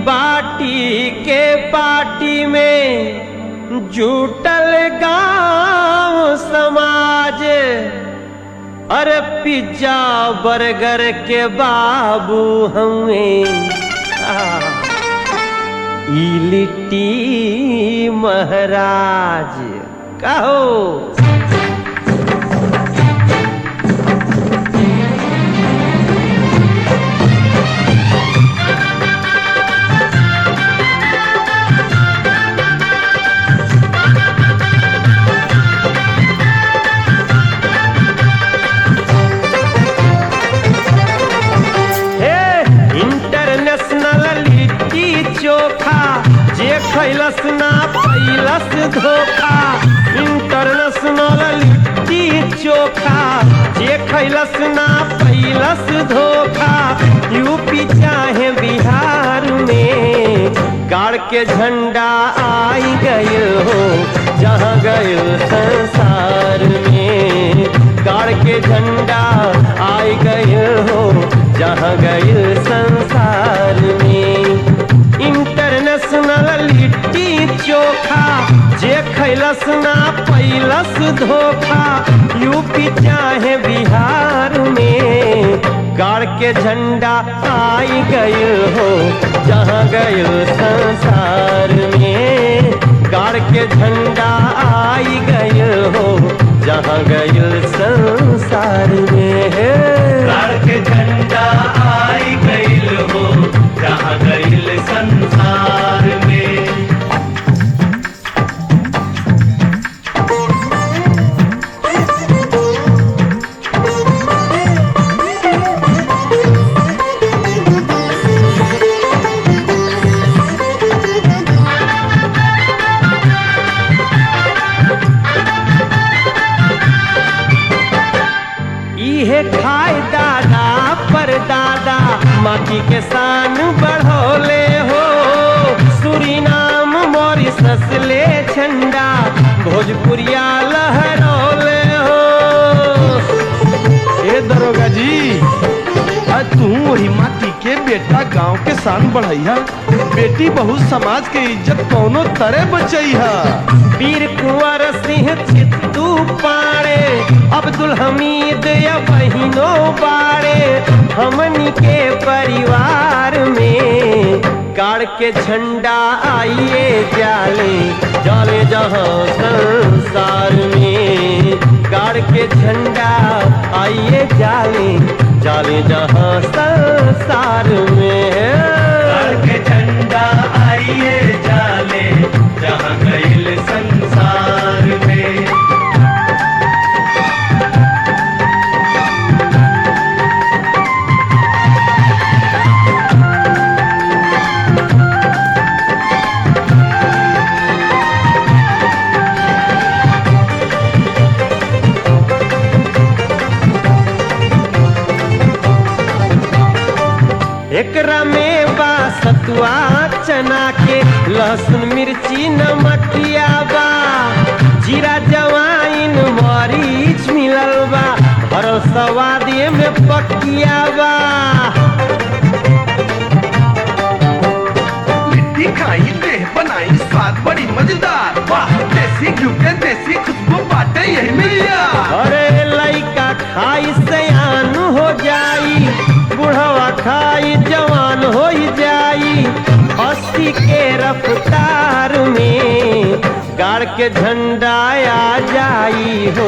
बाटी के पार्टी में जुटल गांव समाज। अरे पिज्जा बर्गर के बाबू हमें ई लिट्टी महाराज कहो। इंटरनेशनल लिट्टी चोखा जे खैलस ना पैलस धोखा। इंटरनेशनल लिट्टी चोखा जे खैलस ना पैलस धोखा। यूपी चाहे बिहार में गाड़ के झंडा आई गयो हो जहाँ गयो संसार में। गाड़ के झंडा आई गयो हो जहाँ गए संसार में। इंटरनेशनल लिट्टी चोखा जे खैलस ना पैलस धोखा। यूपी चाहे बिहार में गाड़ के झंडा आई गयो हो जहाँ गयो संसार में। गाड़ के झंडा आई गयो हो जहाँ गयो संसार में। गाड़ के झंडा आई गइल हो जहाँ गइल संसार में। इहे खाए दादा पर दादा माटी के शान बढ़ोले हो। सुरीनाम मॉरिशस ले झंडा भोजपुरिया लहरौले हो। ए दरोगा जी, तू वही माटी के बेटा गांव के शान बढ़ैया। बेटी बहु समाज के इज्जत कौनो तरह बचैहा। वीर कुंवर सिंह चित्तू पाड़े अब्दुल हमीद या बहिनों बाड़े। हमनी के परिवार में गाड़ के झंडा आइए जाले जाले जहाँ संसार में। गाड़ के झंडा आइए जाले जाले जहाँ संसार में। गाड़ के झंडा आइए जाले जहाँ गइल संसार में। एकरा में बा सतुआ चना के लहसुन मिर्ची नमकिया बा। जीरा जवाइन मरीच मिलल बा भरल सवादे में पकिया बा। लिट्टी खाई देह बनाई स्वाद बड़ी मजेदार। वाह देसी घी के देसी खुशबू बाटे यही मिलिया। अरे लइका खाई सयान हो जाई बुढ़वा खाई जवान हो जाई। 80 के रफ्तार में गाड़ के झंडा आ जाई हो